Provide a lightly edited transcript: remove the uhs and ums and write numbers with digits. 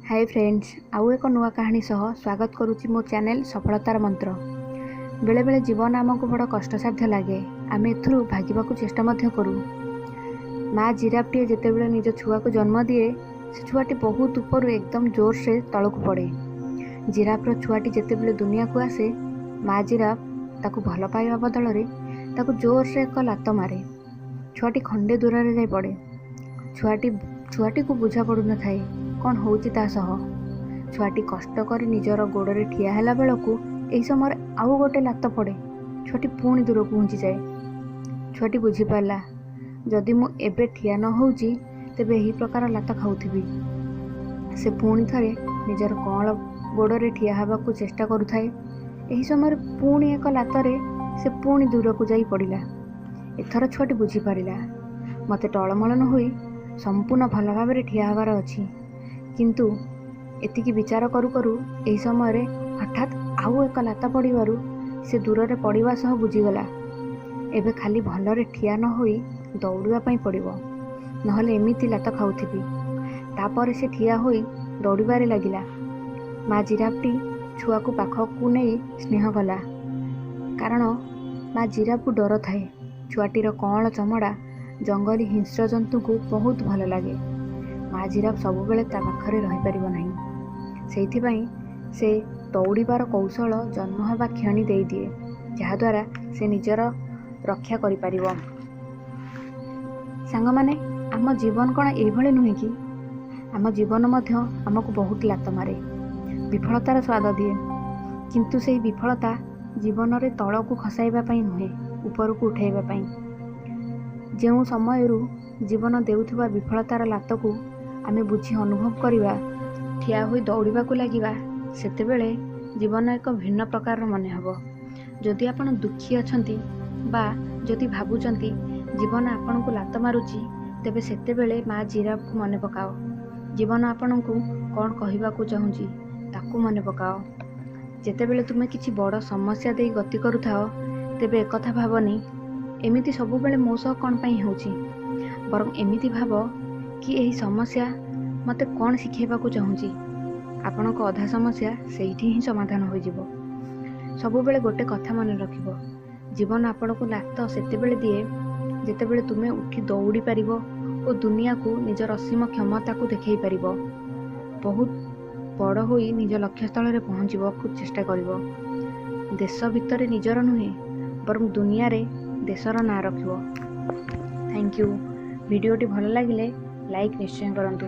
ହାଏ friends, ଆଉ ଏକ ନୂଆ କାହାଣୀ ସହ ସ୍ୱାଗତ କରୁଛି ମୋ ଚ୍ୟାନେଲ୍ ସଫଳତାର ମନ୍ତ୍ର। ବେଳେବେଳେ ଜୀବନ ଆମକୁ ବଡ଼ କଷ୍ଟସାଧ୍ୟ ଲାଗେ। ଆମେ ଏଥିରୁ ଭାଗିବାକୁ ଚେଷ୍ଟା ମଧ୍ୟ କରୁ। ମା ଜିରାଫଟିଏ ଯେତେବେଳେ ନିଜ ଛୁଆକୁ ଜନ୍ମ ଦିଏ, ସେ ଛୁଆଟି ବହୁତ ଉପରୁ ଏକଦମ ଜୋରସେ ତଳକୁ ପଡ଼େ। ଜିରାଫର ଛୁଆଟି ଯେତେବେଳେ ଦୁନିଆକୁ ଆସେ, ମା ଜିରାଫ ତାକୁ ଭଲ ପାଇବା ବଦଳରେ ତାକୁ ଜୋରସେ ଏକ ଲାତ ମାରେ। ଛୁଆଟି ଖଣ୍ଡେ ଦୂରରେ ଯାଇ ପଡ଼େ। ଛୁଆଟିକୁ ବୁଝା ପଡ଼ୁନଥାଏ କ'ଣ ହେଉଛି ତା ସହ। ଛୁଆଟି କଷ୍ଟ କରି ନିଜର ଗୋଡ଼ରେ ଠିଆ ହେଲା ବେଳକୁ ଏହି ସମୟରେ ଆଉ ଗୋଟେ ଲାତ ପଡ଼େ। ଛୁଆଟି ପୁଣି ଦୂରକୁ ଘୁଞ୍ଚିଯାଏ। ଛୁଆଟି ବୁଝିପାରିଲା, ଯଦି ମୁଁ ଏବେ ଠିଆ ନ ହେଉଛି ତେବେ ଏହି ପ୍ରକାର ଲାତ ଖାଉଥିବି। ସେ ପୁଣି ଥରେ ନିଜର କଅଁଳ ଗୋଡ଼ରେ ଠିଆ ହେବାକୁ ଚେଷ୍ଟା କରୁଥାଏ। ଏହି ସମୟରେ ପୁଣି ଏକ ଲାତରେ ସେ ପୁଣି ଦୂରକୁ ଯାଇ ପଡ଼ିଲା। ଏଥର ଛୁଆଟି ବୁଝିପାରିଲା, ମୋତେ ଟଳମଳ ନ ହୋଇ ସମ୍ପୂର୍ଣ୍ଣ ଭଲ ଭାବରେ ଠିଆ ହେବାର ଅଛି। କିନ୍ତୁ ଏତିକି ବିଚାର କରୁ କରୁ ଏହି ସମୟରେ ହଠାତ୍ ଆଉ ଏକ ଲାତ ପଡ଼ିବାରୁ ସେ ଦୂରରେ ପଡ଼ିବା ସହ ବୁଝିଗଲା, ଏବେ ଖାଲି ଭଲରେ ଠିଆ ନ ହୋଇ ଦୌଡ଼ିବା ପାଇଁ ପଡ଼ିବ, ନହେଲେ ଏମିତି ଲାତ ଖାଉଥିବି। ତାପରେ ସେ ଠିଆ ହୋଇ ଦୌଡ଼ିବାରେ ଲାଗିଲା। ମା ଜିରାଫଟି ଛୁଆକୁ ପାଖକୁ ନେଇ ସ୍ନେହ କଲା, କାରଣ ମା ଜିରାଫକୁ ଡର ଥାଏ। ଛୁଆଟିର କଅଁଳ ଚମଡ଼ା ଜଙ୍ଗଲୀ ହିଂସ୍ର ଜନ୍ତୁଙ୍କୁ ବହୁତ ଭଲ ଲାଗେ। ମା ଜିରାଫ ସବୁବେଳେ ତା ପାଖରେ ରହିପାରିବ ନାହିଁ, ସେଇଥିପାଇଁ ସେ ଦୌଡ଼ିବାର କୌଶଳ ଜନ୍ମ ହେବା କ୍ଷଣି ଦେଇଦିଏ, ଯାହାଦ୍ୱାରା ସେ ନିଜର ରକ୍ଷା କରିପାରିବ। ସାଙ୍ଗମାନେ, ଆମ ଜୀବନ କ'ଣ ଏଇଭଳି ନୁହେଁ କି? ଆମ ଜୀବନ ମଧ୍ୟ ଆମକୁ ବହୁତ ଲାତ ମାରେ, ବିଫଳତାର ସ୍ୱାଦ ଦିଏ। କିନ୍ତୁ ସେହି ବିଫଳତା ଜୀବନରେ ତଳକୁ ଖସାଇବା ପାଇଁ ନୁହେଁ, ଉପରକୁ ଉଠାଇବା ପାଇଁ। ଯେଉଁ ସମୟରୁ ଜୀବନ ଦେଉଥିବା ବିଫଳତାର ଲାତକୁ ଆମେ ବୁଝି ଅନୁଭବ କରିବା, ଠିଆ ହୋଇ ଦୌଡ଼ିବାକୁ ଲାଗିବା, ସେତେବେଳେ ଜୀବନ ଏକ ଭିନ୍ନ ପ୍ରକାରର ମନେ ହେବ। ଯଦି ଆପଣ ଦୁଃଖୀ ଅଛନ୍ତି ବା ଯଦି ଭାବୁଛନ୍ତି ଜୀବନ ଆପଣଙ୍କୁ ଲାତ ମାରୁଛି, ତେବେ ସେତେବେଳେ ମା ଜିରାଫକୁ ମନେ ପକାଅ। ଜୀବନ ଆପଣଙ୍କୁ କ'ଣ କହିବାକୁ ଚାହୁଁଛି ତାକୁ ମନେ ପକାଅ। ଯେତେବେଳେ ତୁମେ କିଛି ବଡ଼ ସମସ୍ୟା ଦେଇ ଗତି କରୁଥାଅ, ତେବେ ଏକଥା ଭାବନି ଏମିତି ସବୁବେଳେ ମୋ ସହ କ'ଣ ପାଇଁ ହେଉଛି, ବରଂ ଏମିତି ଭାବ କି ଏହି ସମସ୍ୟା ମୋତେ କ'ଣ ଶିଖେଇବାକୁ ଚାହୁଁଛି। ଆପଣଙ୍କ ଅଧା ସମସ୍ୟା ସେଇଠି ହିଁ ସମାଧାନ ହୋଇଯିବ। ସବୁବେଳେ ଗୋଟେ କଥା ମନେ ରଖିବ, ଜୀବନ ଆପଣଙ୍କୁ ଲାତ ସେତେବେଳେ ଦିଏ ଯେତେବେଳେ ତୁମେ ଉଠି ଦୌଡ଼ି ପାରିବ ଓ ଦୁନିଆକୁ ନିଜର ଅସୀମ କ୍ଷମତାକୁ ଦେଖାଇ ପାରିବ। ବହୁତ ବଡ଼ ହୋଇ ନିଜ ଲକ୍ଷ୍ୟସ୍ଥଳରେ ପହଞ୍ଚିବାକୁ ଚେଷ୍ଟା କରିବ। ଦେଶ ଭିତରେ ନିଜର ନୁହେଁ, ବରଂ ଦୁନିଆରେ ଦେଶର ନାଁ ରଖିବ। Thank you. ଭିଡ଼ିଓଟି ଭଲ ଲାଗିଲେ ଲାଇକ୍ ନିଶ୍ଚୟ କରନ୍ତୁ।